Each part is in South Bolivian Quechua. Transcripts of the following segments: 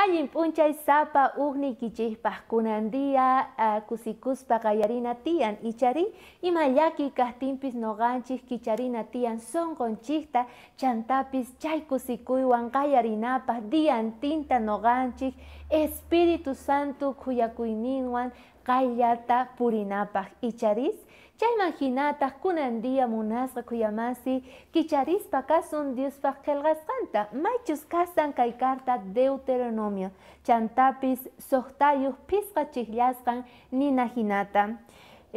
Allin p'unchay sapa ujniykichikpaq kunan día kusikuspa qallarina tiyan ichari ima llaki kaqtinpis noqanchik kicharina tiyan sunqunchikta chantapis chay kusikuywan qallarinapaq diantinta noqanchik Espíritu Santo khuyakuyninwan qayllata purinapaq icharis chayman hinataq kunan día munasqa khuyamasi kicharispa kasun Diospaq qillqasqanta maychus kasan kay carta Deuteronomio chantapis suqtayuq phisqa chiqllasqan nina hinata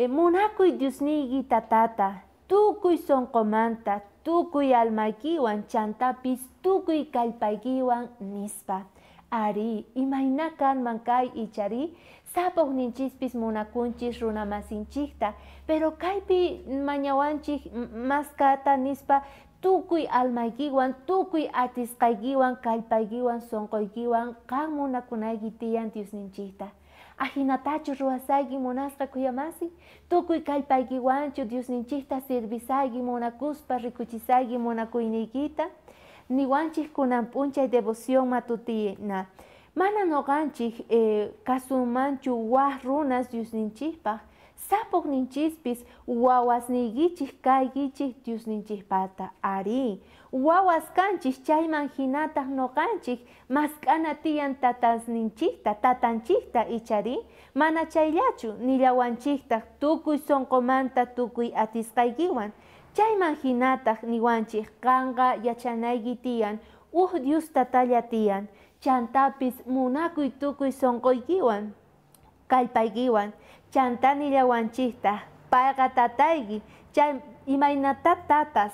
munakuy Diosniyki tatata tukuy sunqumanta tukuy almaykiwan chantapis tukuy kallpaykiwan nispa. Ari, imayna kanman kay ichari sapa ujninchispis munakunchis runamasinchikta pero kaypi mañawanchik maskata nispa tukuy almaykiwan tukuy atisqaykiwan kallpaykiwan sunquykiwan qan munakunayki tiyan Diosninchikta. Ahinatachu ruwasayki munasqa khuyamasi tukuy kallpaykiwanchu Diosninchikta servisayki munakuspa rikuchisayki munakuyniykita niwanchik kunan p'unchay devoción matutina mana noqanchik kasunmanchu waj runas Diosninchikpaq sapuqninchispis wawasniykichik kaykichik Diosninchikpata ari wawas kanchik chayman hinataq noqanchik mask'ana tiyan tatasninchikta tatanchikta ichari mana chayllachu nillawanchiktaq tukuy sunqumanta tukuy atisqaykiwan chayman hinataq niwanchik qanqa yachanayki tiyan uj Dios tatalla tiyan chantapis munakuy tukuy sunquykiwan kallpaykiwan chanta nillawanchiktaq payqa tatayki chay imaynata tatas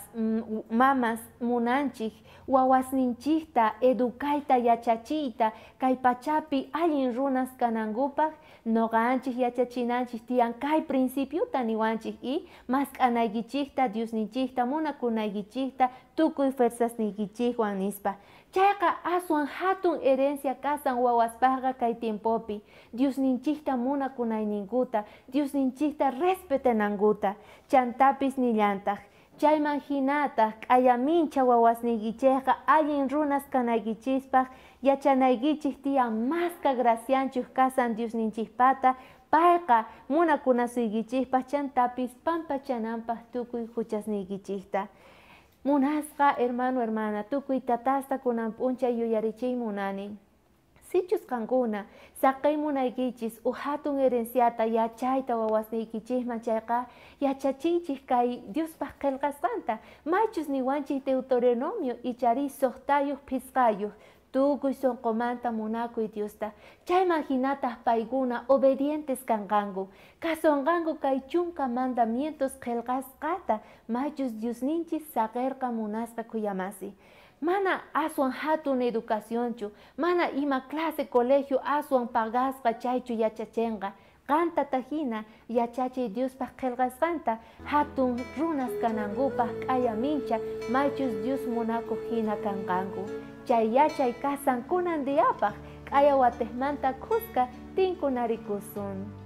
mamas munanchik wawasninchikta educayta yachachiyta kay pachapi allin runas kanankupaq noqanchik yachachinanchik tiyan kay principiota niwanchik y mask'anaykichikta Diosninchikta munakunaykichikta tukuy fuerzasniykichikwan nispa. Chayqa aswan hatun herencia kasan wawaspaqqa kay tiempopi Diosninchikta munakunayninkuta Diosninchikta respetanankuta chantapis nillantaq chayman hinataq k'ayamincha wawasniykichikqa allin runas kanaykichispaq yachanaykichik tiyan maska gracianchuk kasan Diosninchikpata payqa munakunasuykichikpaq chantapis pampachananpaq tukuy huchasniykichikta. Munasqa hermano hermana tukuy tatasta kunan p'unchay yuyarichiy munani. Sichus qankuna saqay munaykichis uj hatun herenciata yachayta wawasniykichikman chayqa yachachiychik kay Diospaq qillqasqanta maychus niwanchik Deuteronomio ichari suqtayuq phisqayuq tukuy sunqumanta munakuy Diosta chayman hinataq paykuna obedientes kanqanku kasunqanku kay chunka mandamientos qillqasqata maychus Diosninchik saqirqa munasqa khuyamasi. Mana aswan hatun educacionchu mana ima clase colegio aswan pagasqa chaychu yachachinqa qantata hina yachachiy Diospaq qillqasqanta hatun runas kanankupaq k'ayamincha maychus Dios munakuq hina kanqanku chay yachay kasan kunan diapaq k'aya watejmanta khuska tinkunarikusun.